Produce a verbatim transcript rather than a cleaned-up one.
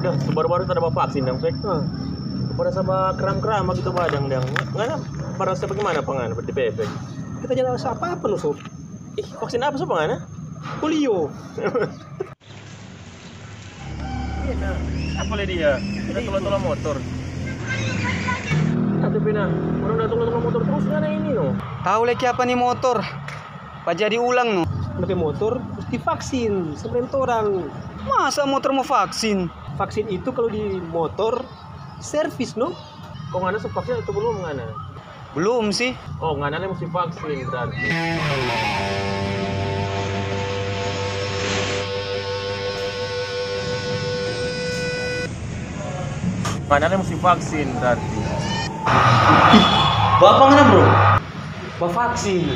Dah, baru-baru tadi ba vaksin dang, Fek. Hah. Pada sama kram-kram gitu badang dang. Ngana pada sama gimana pa ngana di P P? Kita jangan rasa apa-apa no, Sob. Ih, vaksin apa, Sob, ngana? Polio. Iya, nah. Apa le dia? Kita tolong-tolong motor. Tapi nah, orang datang tolong motor terus, ngana ini no. Tahu le kiapa ni motor? Pa jadi ulang no. Pake motor terus divaksin, sebenarnya orang. Masa motor mau vaksin? Vaksin itu kalau di motor servis no. Kong ngana su vaksin atau belum ngana? Belum sih. Oh, ngana le musti vaksin berarti. Ngana le musti vaksin berarti. Bapa ngana, bro? Ba vaksin.